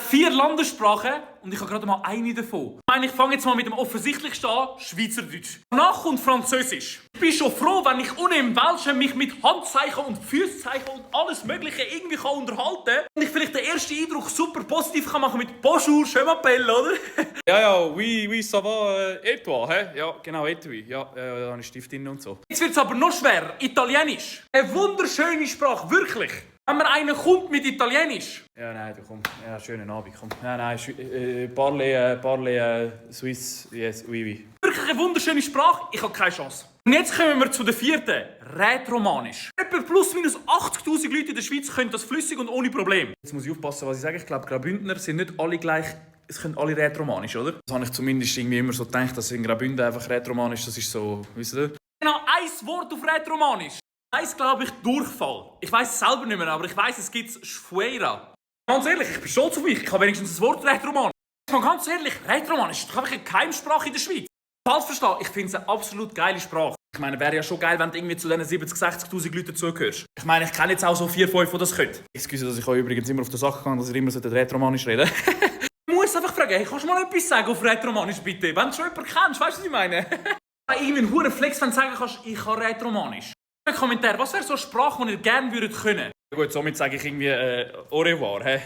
4 Landessprachen und ich habe gerade mal eine davon. Ich fange jetzt mal mit dem offensichtlichsten an, Schweizerdeutsch. Danach kommt Französisch. Ich bin schon froh, wenn ich ohne im Welschen mich mit Handzeichen und Füßzeichen und alles Mögliche irgendwie unterhalten kann. Und ich vielleicht den ersten Eindruck super positiv kann machen mit Bonjour, je m'appelle, oder? Ja, oui, ça va, et toi, hä? Ja, genau, et toi. Ja, da habe ich Stift drin und so. Jetzt wird es aber noch schwerer. Italienisch. Eine wunderschöne Sprache, wirklich. Wenn man einen kommt mit Italienisch. Ja, nein, du komm. Ja, schönen Abend, komm. Ja, nein, parle, Swiss, yes, oui, oui. Wirklich eine wunderschöne Sprache, ich habe keine Chance. Und jetzt kommen wir zu der 4. Rätoromanisch. Etwa plus minus 80'000 Leute in der Schweiz können das flüssig und ohne Problem. Jetzt muss ich aufpassen, was ich sage. Ich glaube, Graubündner sind nicht alle gleich. Es können alle Rätoromanisch, oder? Das habe ich zumindest irgendwie immer so gedacht, dass in Graubünden einfach Rätoromanisch, das ist so, wisst ihr? Genau, ein Wort auf Rätoromanisch. Heißt, glaube ich, Durchfall. Ich weiß es selber nicht mehr, aber ich weiß, es gibt Schweira. Ganz ehrlich, ich bin stolz auf mich. Ich habe wenigstens ein Wort Rätoromanisch. Mal ganz ehrlich, Rätoromanisch ist doch einfach eine Keimsprache in der Schweiz. Falsch verstehen, ich finde es eine absolut geile Sprache. Ich meine, wäre ja schon geil, wenn du irgendwie zu diesen 70'000, 60'000 Leuten dazugehörst. Ich meine, ich kenne jetzt auch so 4, 5, die das können. Excuse, dass ich euch übrigens immer auf der Sache gehe, dass ihr immer Rätoromanisch reden Ich muss einfach fragen, hey, kannst du mal etwas sagen auf Rätoromanisch, bitte? Wenn du schon jemanden kennst, weißt du, was ich meine? Irgendwie ein hoher Flex, wenn du sagen kannst, ich kann Rätoromanisch. Kommentar, was wäre so eine Sprache, die ihr gerne können würdet? Gut, somit sage ich irgendwie au revoir. He?